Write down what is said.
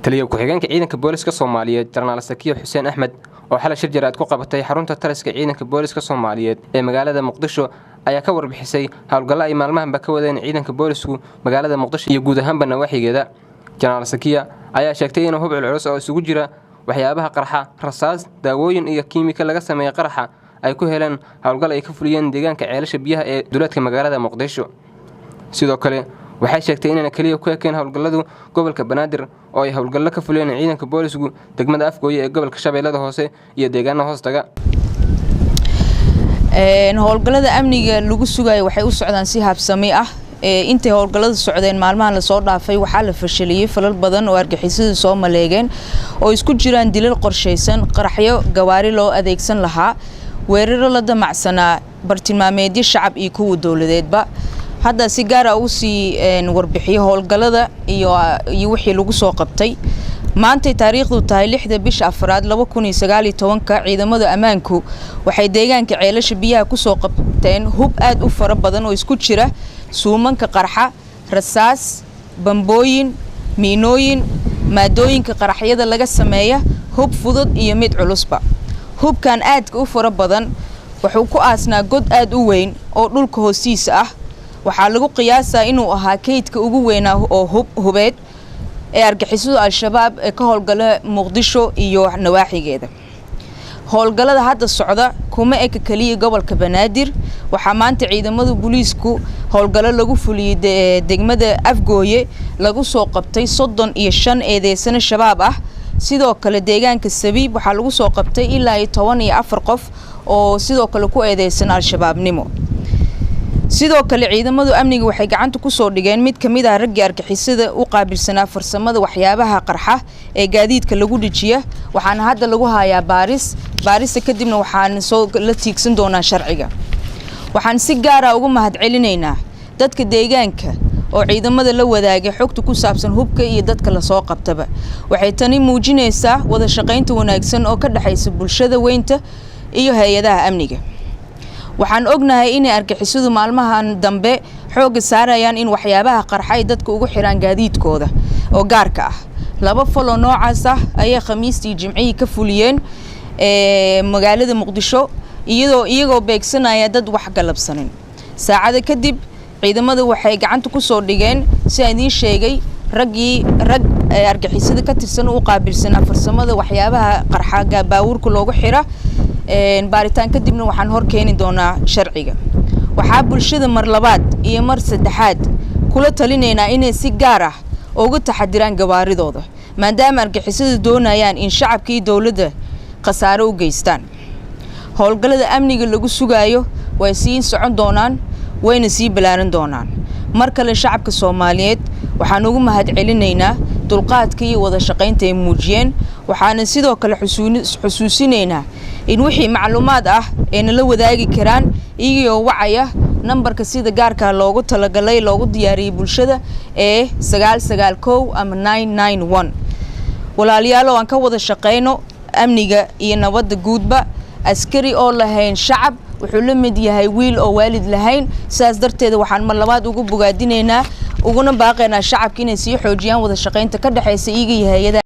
Taliya ku-xigeenka ciidanka booliska Soomaaliyeed, Jenaraal Sakiyo Xuseen Axmed, oo xalay shir jaraa'id ku qabatay xarunta taliska ciidanka booliska Soomaaliyeed ee magaalada Muqdisho, ayaa ka warbixisay howlgallo ay maalmahanba ka wadeen ciidanka boolisku magaalada Muqdisho iyo guud ahaanba nawaaxigeeda. Jenaraal Sakiya ayaa sheegtay inuu hub culculus oo isugu jira waxyaabaha qarxa, rasaas, daawooyin iyo kiimika laga sameeyey qaraxa ay ku heleen howlgal ay ka fuliyeen deegaanka Ceelasha Biyaha ee duleedka magaalada Muqdisho. Sidoo kale waxay sheegtay inayna keliya ku ekeen howlgalladu gobolka Banaadir, oo ay howlgallo ka fuliyeen ciidanka boolisku degmada Afgooye ee gobolka Shabeellada Hoose iyo deegaana hoostaga. Howlgallada amniga lagu sugayo waxay u socdaan si habsami ah. Intay howlgallada socdeen maalmahan lasoo dhaafay, waxaa la fashaliyey falal badan oo argixisadu soo maleegeen, oo isku jiraan dilal qorshaysan, qaraxyo gawaari loo adeegsan lahaa, weeraro la damacsanaa bartilmaameedyo shacab iyo kuwa dowladeedba. Hadda si gaara ugu sii warbixiyo howlgallada iyo wixii lagu soo qabtay. Maantay taariikhdu tahay 6da bisha afraad 2019-ka, ciidamada ammaanku waxay deegaanka Ceelasha Biyaha kusoo qabteen hub aad u fara badan oo isku jira suumanka qarxa, rasaas, bambooyin, miinooyin, maadooyinka qaraxyada laga sameeya, hub fudud iyo mid culusba. Hubkan aadka u fara badan wuxuu ku aasnaa god aad u weyn oo dhulka hoostiisa ah. Waxaa lagu qiyaasaa inuu ahaa kaydka ugu weynaa oo hub hubeed ee argixisadu Al-Shabaab ee ka howlgala Muqdisho iyo nawaaxigeeda. Howlgallada hadda socda kuma eka keliya gobolka Banaadir. Waxaa maanta ciidamada booliisku howlgallo lagu fuliyey degmada Afgooye lagu soo qabtay 35 eedeysano Shabaab ah. Sidoo kale deegaanka Sabiib waxaa lagu soo qabtay ilaa iyo 14 qof oo sidoo kale ku eedeysan Al-Shabaabnimo. Sidoo kale ciidamadu amniga waxay gacanta kusoo dhigeen mid kamid ah raggii argixisada u qaabilsanaa farsamada waxyaabaha qarxa ee gaadiidka lagu dhejiya, waxaana hadda lagu hayaa baaris. Baarista kadibna waxaan soo la tiigsan doonaa sharciga. Waxaan si gaara ugu mahadcelinaynaa dadka deegaanka oo ciidamada la wadaagay xogta ku saabsan hubka iyo dadka lasoo qabtaba. Waxay tani muujinaysaa wada shaqaynta wanaagsan oo ka dhexaysa bulshada weynta iyo hay-adaha amniga. Waxaan ognahay inay argixisadu maalmahan dambe xoogga saarayaan in waxyaabaha qarxa ay dadka ugu xiraan gaadiidkooda oo gaarka ah. Laba faloo noocaas ah ayay Khamiistii, Jimcihii ka fuliyeen magaalada Muqdisho, iyadoo iyagoo beegsanaya dad wax galabsanin. Saacada kadib ciidamada waxay gacanta kusoo dhigeen, si aan idiin sheegay, raggii rag argixisada ka tirsan u qaabilsanaa farsamada waxyaabaha qarxa baabuurka loogu xira. Baaritaan kadibna waxaan hor keeni doonaa sharciga. Waxaa bulshada mar labaad iyo mar saddexaad kula talinaynaa inay si gaar ah uga taxadiraan gawaaridooda, maadaama argixisadu doonayaan in shacabka iyo dowladda khasaaro u geystaan. Howlgallada amniga lagu sugaayo way sii socon doonaan, wayna sii balaaran doonaan. Mar kale shacabka Soomaaliyeed waxaan ugu mahadcelinaynaa dulqaadka iyo wada shaqaynta ay muujiyeen. Waxaana sidoo kale xusuusinaynaa in wixii macluumaad ah ay nala wadaagi karaan iyagoo wacaya nambarka sida gaarka loogu talagalay, loogu diyaariyey bulshada ee 991 ama 991. Walaalayaal, oo aan ka wada shaqayno amniga iyo nabadda guudba. Askari oo lahayn shacab wuxuu la mid yahay wiil oo waalid lahayn. Sidaas darteed waxaan mar labaad ugu bogaadinaynaa uguna baaqaynaa shacabka inay sii xoojiyaan wada shaqaynta ka dhexaysa iyaga iyo hay-adaha.